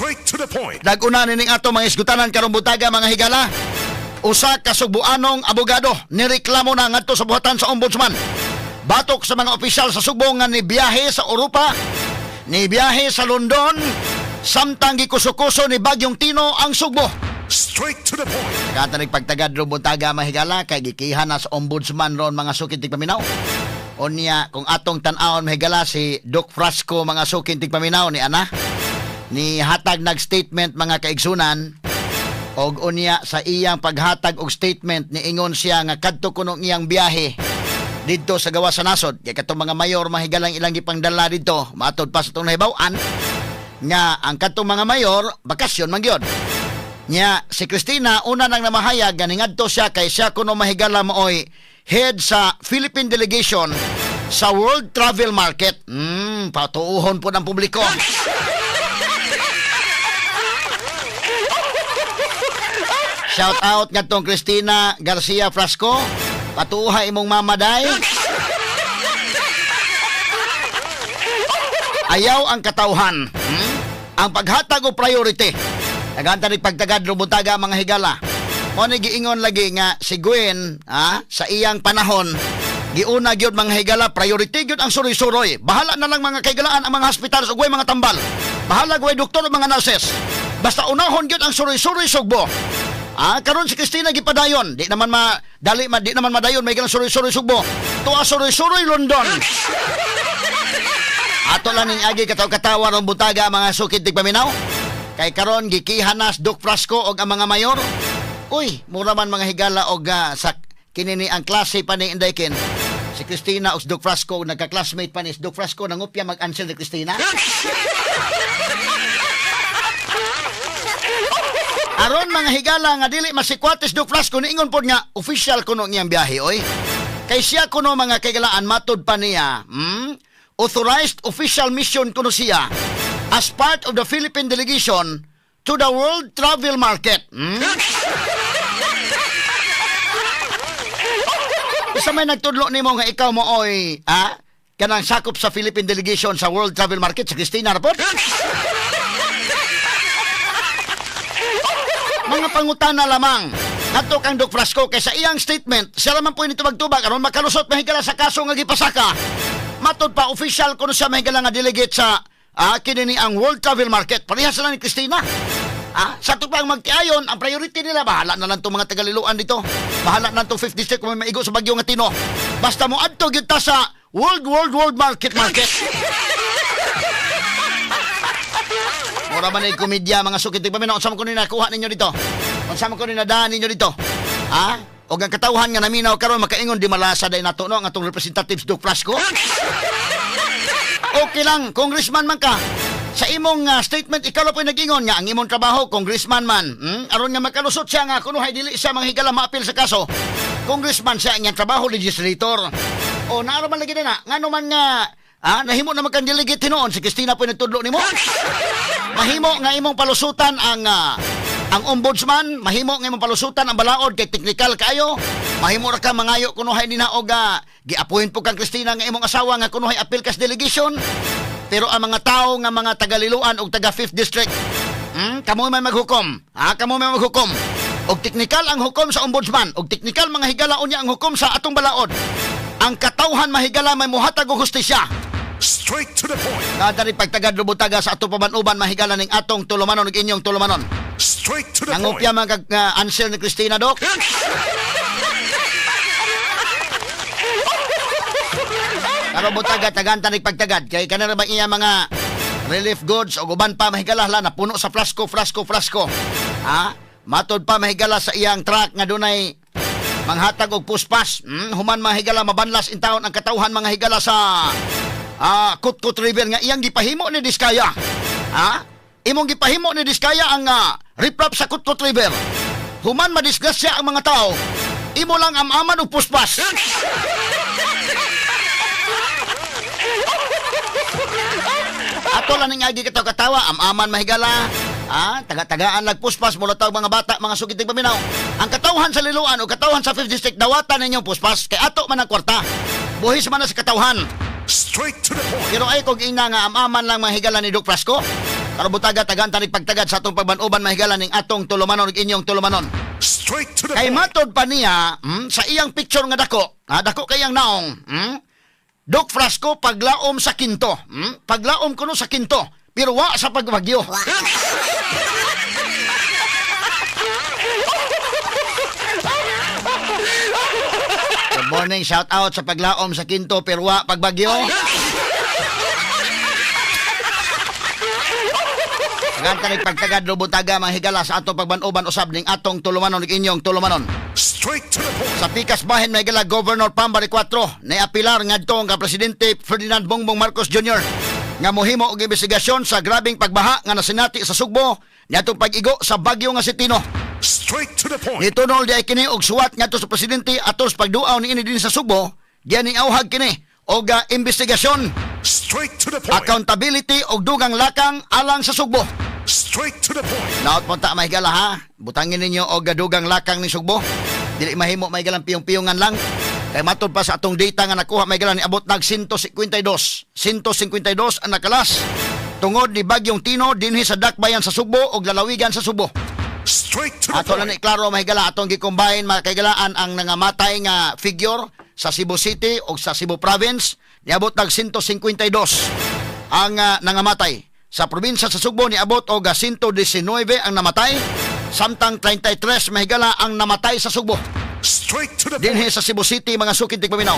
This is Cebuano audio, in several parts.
Straight to the point. Dag-una nining ato mga isgutanan karong buntaga, mga higala. Usa ka Sugbuanong abogado nireklamo na ngadto sa buhatan sa ombudsman batok sa mga opisyal sa Sugbo nga nibiyahe sa Europa, nibiyahe sa London, samtang gikuso-kuso ni Bagyong Tino ang Sugbo. Straight to the point. Kata nagpagtagad ro buntaga, mga higala, kay gikihan na sa ombudsman ron, mga sukin tigpaminaw. Unya kung atong tan-awon, mga higala, si Doc Frasco, mga sukin tigpaminaw, ni ana ni hatag nag-statement, mga kaigsunan, og unya sa iyang paghatag og statement, niingon siya nga kadto kuno iyang biyahe didto sa gawas sa nasod kay katong mga mayor, mga higalang, ilang gipangdala didto. Matud pa sa atong nahibaw-an nga ang kadtong mga mayor bakasyon man gyud. Nya si Christina una nang namahayag nga ningadto siya kay siya kuno, mahigala, maoy head sa Philippine delegation sa World Travel Market. Patuuhon po ng publiko. Shout out ngadtong Christina Garcia Frasco. Patuuha imong mama day. Ayaw ang katawhan. Ang paghatag og priority. Naganta ni pagtagad rubutaga, mga higala. Mo ni giingon lagi nga si Gwen, ha, sa iyang panahon giuna gyud, mga higala, priority gyud ang suroy-suroy. Bahala na lang, mga kahigalaan, ang mga hospital ug mga tambal. Bahala gway doktor o mga nurses. Basta unahon gyud ang suroy-suroy Sugbo. Ah, karon si Christina gipadayon. Di naman ma dali ma di naman madayon may galang suroy-suroy Sugbo. Tuwa suroy-suroy London. Ato lang ning agi kataw-katawa ron buntaga, mga sukid tigpaminaw. Kay karon gikihan na Doc Frasco og ang mga mayor. Uy, mura man, mga higala, og sa kini ni ang klase pa ni Inday Ken. Si Christina og si Doc Frasco nagka-classmate pa ni si Doc Frasco, nangupya mag-answer ni Christina. Aron, mga higala, nga dili masikwatis Doc Frasco, niingon pod nga official kuno ngiyang biyahe oy. Kay siya kuno, mga kaigalaan, matud pa niya, authorized official mission kuno siya as part of the Philippine delegation to the World Travel Market. Isa may nagtudlo nimo nga ikaw mo oy, ah, kanang sakop sa Philippine delegation sa World Travel Market? Si Christina ra pod. Mga pangutana lamang. Ngadto kang Doc Frasco kay sa iyang statement, siya raman po ini tubag-tubag aron makalusot, mahigala, sa kaso nga gipasaka. Matod pa, official kuno siya, mahigala, nga delegate sa kini ni ang World Travel Market. Parehas lang ni Christina. Ah, sa ato pang magtiayon, ang priority nila, bahala na lang itong mga tagaliluan dito. Bahala na itong 5th District kung may maigo sa bagyo nga Tino. Basta mo adto gyud ta sa World World World Market Market. Mura man ay komedya, mga sukit paminaw. Unsa man ko ni nakuha ninyo dito? Unsa man ko ni nadaan ninyo dito? Ha? Og ang katawhan nga naminaw karon makaingon, di malasa day nato no ang atong representatives Doc Frasco. Okay lang, congressman man ka. Sa imong statement, ikaw lang po nag-ingon nga ang imong trabaho, congressman man. Aron nga makalusot siya nga kunuhay dili siya manghigala maapil sa kaso. Congressman siya, ang iyang trabaho legislator. O naaro man lagi na, ngano man nga nahimo na magkang delegate hinuon si Christina po nagtudlo nimo. Mahimo nga imong palusutan ang ombudsman, mahimo nga imong palusutan ang balaod kay technical kaayo. Mahimo ra ka mangayo kunuhay nina og gi-appoint po kang Christina nga imong asawa nga kunuhay appeal kas delegation. Pero ang mga tao nga mga taga-Liloan og taga 5th District, kamo may maghukom. Ha, kamo may maghukom. Og teknikal ang hukom sa ombudsman, og teknikal, mga higala, unya ang hukom sa atong balaod. Ang katawhan, mahigala, may muhatag og hustisya. Straight to the point. Kada rin pagtagad lubutaga sa atong pabanuban, mahigala, ning atong tulumanon ug inyong tulumanon. Straight to the point. Nangupya man kag nga answer ni Christina, Doc. Karon butaga tagan tanig pagtagad kay kanara ba iya mga relief goods o uban pa, mahigala, la napuno sa flasko, flasko, flasko. Ha? Matod pa, mahigala, sa iyang truck nga dunay manghatag og puspas. Human, mahigala, mabanlas in taon ang katawhan, mga higala, sa Kutkut River nga iyang gipahimo ni Diskaya. Ha? Imong gipahimo ni Diskaya ang riprap sa Kutkut River. Human madisgrasya ang mga tao, imo lang am-aman og puspas. Ato lang ning agi kataw katawa, am-aman, mahigala. Ah, taga-tagaan nagpuspas mula tawag mga bata, mga sugid paminaw. Ang katawhan sa Liloan o katawhan sa 5th District, dawatan ninyong puspas kay ato man ang kwarta. Buhis man na sa katawhan. Straight to the point. Pero ay kog ina nga am-aman lang, mga higala, ni Doc Frasco. Karong buntaga, tagaan ta nig pagtagad sa atong pagban-uban, mahigala, ning atong tulumanon ug inyong tulumanon. Straight to the Kay point. matod pa niya, sa iyang picture nga dako, dako kayang naong, Doc Frasco paglaom sa kinto, Paglaom kuno sa kinto, pero wa sa pagbagyo. Good morning, shout out sa paglaom sa kinto pero wa pagbagyo. Ganta ni pagtagad lubuntaga mga higala sa atong pagban-uban usab ning atong tulumanon ug inyong tulumanon. Straight to the point. Sa pikas bahin, may gala, Governor Pambari 4 ni apilar ngadto nga Presidente Ferdinand Bongbong Marcos Jr. nga mohimo og investigasyon sa grabeng pagbaha nga nasinati sa Sugbo niadtong pag-igo sa bagyo nga si Tino. Straight to the point. Nitunol di ay kini og suwat ngadto sa presidente atol sa pagduaw niini din sa Sugbo, diyan ni auhag kini og investigasyon, Straight to the point. accountability og dugang lakang alang sa Sugbo. Straight to the point. Naot po ta, mahigala, ha. Butangin ninyo og dugang lakang ni Sugbo. Dili mahimo, mahigalang, piyong-piyongan lang. Kay matod pa sa atong data nga nakuha, mahigala, ni abot nag 152. 152 ang nakalas tungod ni Bagyong Tino dinhi sa dakbayan sa Sugbo og lalawigan sa Sugbo. Straight to the Ato lang point. ni klaro, mahigala, atong gi-combine, mga kahigalaan, ang nangamatay nga figure sa Cebu City o sa Cebu Province, niabot nag 152 ang nangamatay. Sa probinsya sa Sugbo niabot og 119 ang namatay, samtang 33, mahigala, ang namatay sa Sugbo. Straight to the Dinhi point. sa Cebu City, mga sukid tigpaminaw.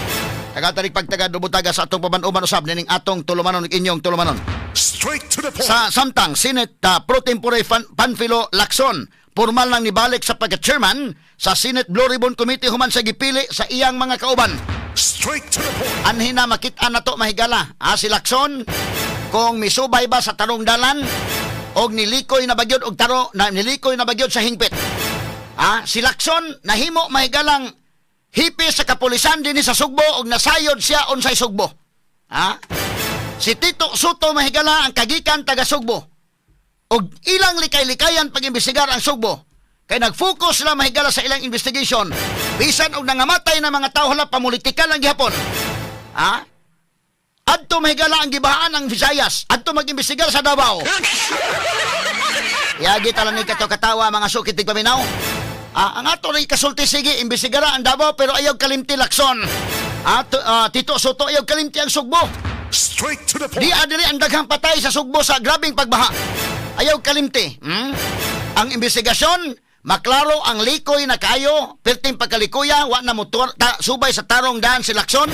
Tagatarik pagtagad lubutaga sa atong paban-uban usab nining atong tulumanon ug inyong tulumanon. Straight to the point. Sa samtang Senate Pro Tempore Panfilo Lacson formal nang nibalik sa pagka-chairman sa Senate Blue Ribbon Committee human sa gipili sa iyang mga kauban. Straight to the point. Anhi na makit-an nato, mahigala. Si Lacson kung misubay ba sa tarong dalan og nilikoy na bagyod og taro na nilikoy na bagyod sa hingpit. Si Lacson nahimo, mahigalang, hipi sa kapulisan dinhi sa Sugbo og nasayod siya unsay Sugbo. Si Tito Sotto, mahigala, ang kagikan taga Sugbo. Og ilang likay-likayan pag-imbestigar ang Sugbo. Kay nag-focus sila, mahigala, sa ilang investigation. Bisan og nangamatay na mga tao, hala, pamulitikal ang gihapon. Adto, mahigala, ang gibahaan ang Visayas. Adto mag-imbestigar sa Davao. Yagi talang ni kato katawa, mga sukit tigpaminaw. Ang ato rin kasulti, sige, imbestigara ang Davao pero ayaw kalimti, Lacson. Tito Sotto, ayaw kalimti ang Sugbo. Straight to the Di point. adiri ang daghang patay sa Sugbo sa grabeng pagbaha. Ayaw kalimti. Ang investigasyon, maklaro ang likoy na kayo, perting pagkalikuya, wa na motor, ta, subay sa tarong daan si Lacson.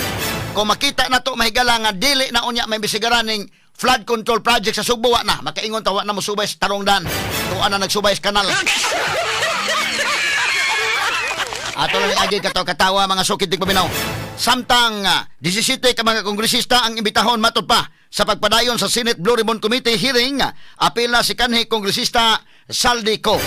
Kung makita na to, mahigala, nga dili na unya maimbestigaran ning flood control project sa Sugbo, wa na. Makaingon ta, wa na mo subay sa tarong daan. Tuwa na nagsubay sa kanal. Ato lang agi katawa katawa, mga sukid tigpaminaw. Samtang 17 ka mga kongresista ang imbitahon matod pa sa pagpadayon sa Senate Blue Ribbon Committee hearing, apil na si kanhi kongresista Zaldy Co.